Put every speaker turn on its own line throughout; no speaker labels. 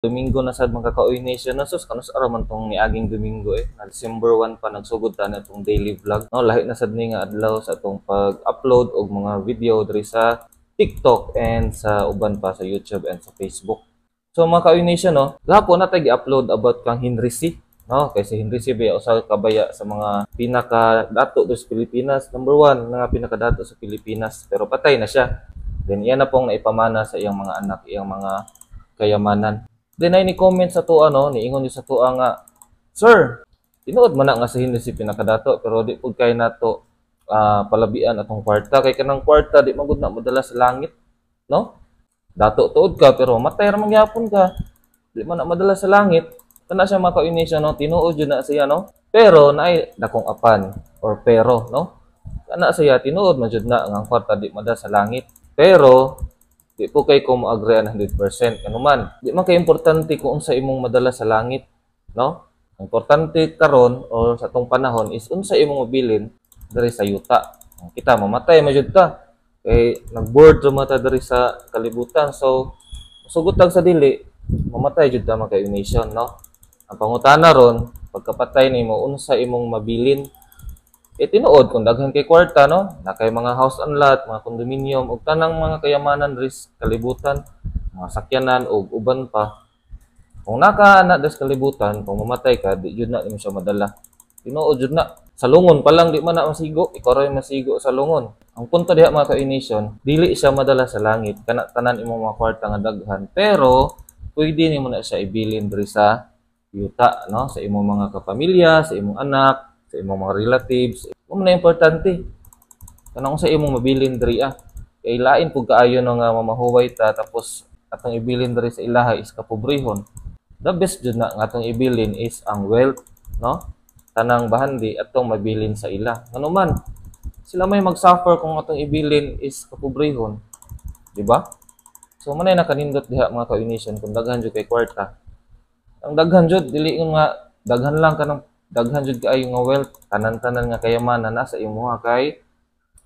Domingo na sad, mga ka-Oy Nation, no? Sus, kanus araw man tong niaging Domingo eh. Na December 1 pa nagsugod ta na itong daily vlog. No, lahi na sad ni nga adlaw sa atong pag-upload og mga video diri sa TikTok and sa uban pa sa YouTube and sa Facebook. So mga ka-Oy Nation, no, gahapon na tayo gi-upload about kang Henry Sy. No, kay si Henry Sy baya usa ka baya sa mga pinaka-dato sa Pilipinas. Number one nga pinakadato sa Pilipinas, pero patay na siya. Then iya na pong naipamana sa iyang mga anak, iyang mga kayamanan. Then ay ni comment sa tuwa, no, niingon sa tuwa nga, "Sir, tinuod man na nga si Henry Sy pinakadato, pero di pud kay nato palabian atong kwarta kay kanang kwarta di man gud na modala sa langit, no? Dato tuod ka pero matay ra man gyapon ka. Di man na madala sa langit." Kana siya, mga ka-Nation, no, tinuod jud na siya, no? Pero naay dakong apan or pero, no? Kana siya, tinuod man jud na nga ang kwarta di madala sa langit. Pero di po kay ko mo-agree 100%. Ano man, di man kay importante kung unsa imong madala sa langit, no? Ang importante karon or sa atong panahon is unsa imong mabilin diri sa yuta. Kita mamatay man jud ta. Kay nag-bored ra man ta diri sa kalibutan. So sugot tag sa dili, mamatay jud ta, mga ka-nation, no? Ang pangutana ron, pagkapatay nimo, unsa imong mabilin? Eh tinuod kung daghan kay kwarta, no? Na kay mga house and lot, mga condominium ug tanang mga kayamanan diri sa kalibutan, mga sakyanan ug uban pa. Kung naka na diri sa kalibutan, kung mamatay ka, di jud na nimo siya madala. Tinuod jud na. Sa lungon pa lang di man na masigo, ikaw ra yung masigo sa lungon. Ang punto diha, mga ka-nation, dili siya madala sa langit kana tanan imong mga kwarta nga daghan, pero pwede nimo na siya ibilin diri sa yuta, no? Sa imong mga kapamilya, sa imong anak, sa imong mga relatives. Mao na importante. Kanang sa imong mabilin diri ah. Kay lain pud kaayo no nga mamahuway ta tapos atong ibilin diri sa ilaha is kapobrehon. The best jud na nga atong ibilin is ang wealth, no? Tanang bahandi atong mabilin sa ila. Ngano man sila may mag-suffer kung atong ibilin is kapobrehon, di ba? So manay nakanindot diha, mga ka-nation, kung daghan jud kay kwarta. Ang daghan jud, dili nga daghan lang, kanang daghan jud kaayo nga wealth, tanan-tanan nga kayamanan nasa imuha kay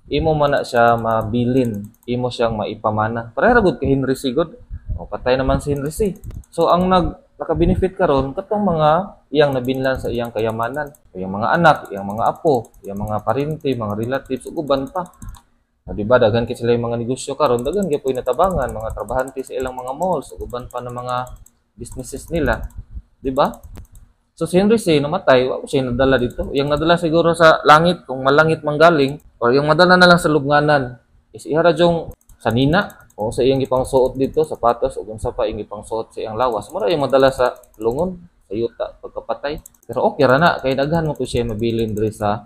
imo man na siya mabilin, imo siyang maipamana. Pareha ra gud kay Henry Sy gud. O patay naman si Henry Sy. So ang naka-benefit karon katong mga iyang nabinlan sa iyang kayamanan, iyang mga anak, iyang mga apo, iyang mga parente, mga relatives ug uban pa. O, di ba daghan kay sila yung mga negosyo karon, daghan gyud po'y natabangan, mga trabahante sa ilang mga malls ug uban pa ng mga businesses nila. Di ba? So si Henry Sy namatay, wa siya nadala dito. Yung nadala siguro sa langit kung malangit manggaling or yung madala na lang sa lubnganan is ihara yung sanina o sa iyang gipangsuot dito, sapatos o unsa pa iyang gipangsuot sa iyang lawas. Mura yung madala sa lungon, sa yuta pagkapatay. Pero okay ra na kay daghan mo po siya mabilin diri sa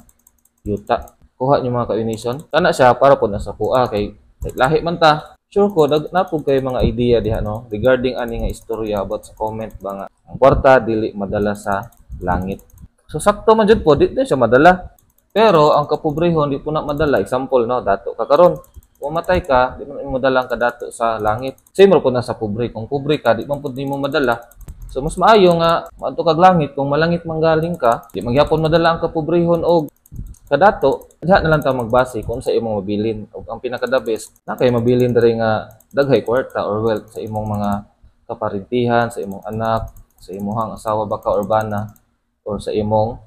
yuta. Kuha niyo, mga ka-nation. Kana siya para po na sa kuha kay lahi man ta. Sure ko napog kay mga idea diha, no, regarding ani nga istorya about sa comment ba nga ang kwarta dili madala sa langit. So sakto man jud po, di din siya madala. Pero ang kapobrehon di po na madala. Example, no, dato ka karon. Kung mamatay ka, di man mo madala ang kadato sa langit. Same ra po na sa pobre. Kung pobre ka, di man pud nimo madala. So mas maayo nga maadto kag langit kung malangit manggaling ka, di magyapon madala ang kapobrehon og kadato, diha na lang ta magbase kung sa imong mabilin. Ug ang pinaka the best, na kay mabilin diri nga daghay kwarta or wealth sa imong mga kaparintihan, sa imong anak, sa imong asawa baka or bana, or sa imong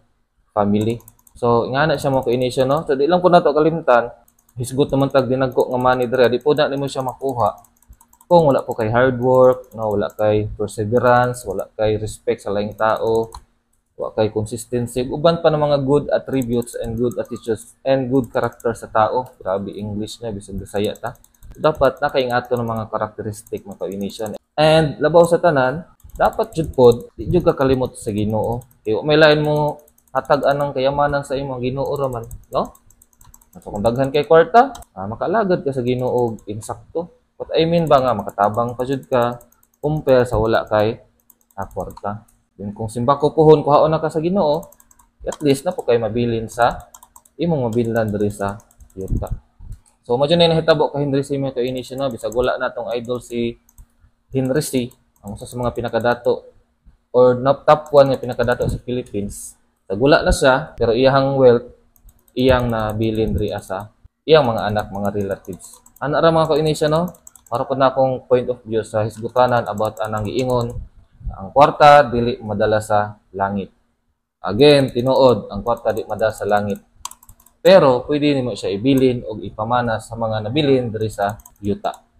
family. So ingana siya, mo ka-initial, no. So di lang po nato kalimtan, hisgot naman tag dinagko nga money diri, di po na nimo siya makuha kung wala po kay hard work, no, wala kay perseverance, wala kay respect sa laing tao, wa kay consistency, uban pa ng mga good attributes and good attitudes and good character sa tao. Grabe English na, bisag Bisaya ta. Dapat nakaingato ng mga characteristic, mga ka-nation. And labaw sa tanan, dapat jud pod di jud ka kalimot sa Ginoo. Kay may lain mo hatag anang kayamanan sa imo, Ginoo ra man, no? So kung daghan kay kwarta, makaalagad ka sa Ginoo insakto. What I mean ba nga makatabang pa jud ka compare sa wala kay kwarta. Then kung simbako puhon kuhaon na ka sa Ginoo, at least na po kay mabilin sa imong mabilin diri sa yuta. So mo na nahitabo kay Henry Sy, mga ka-initial, no, bisag wala na tong idol si Henry Sy, ang usa sa mga pinakadato or na top 1 nga pinakadato sa Philippines. Tagula na siya, pero iyang wealth iyang nabilin diri sa iyang mga anak, mga relatives. Ana ra, mga ka-initial, no? Para po na akong point of view sa hisgutanan about anang giingon Ang kwarta dili madala sa langit. Again, tinuod, ang kwarta di madala sa langit. Pero pwede nimo siya ibilin og ipamana sa mga nabilin diri sa yuta.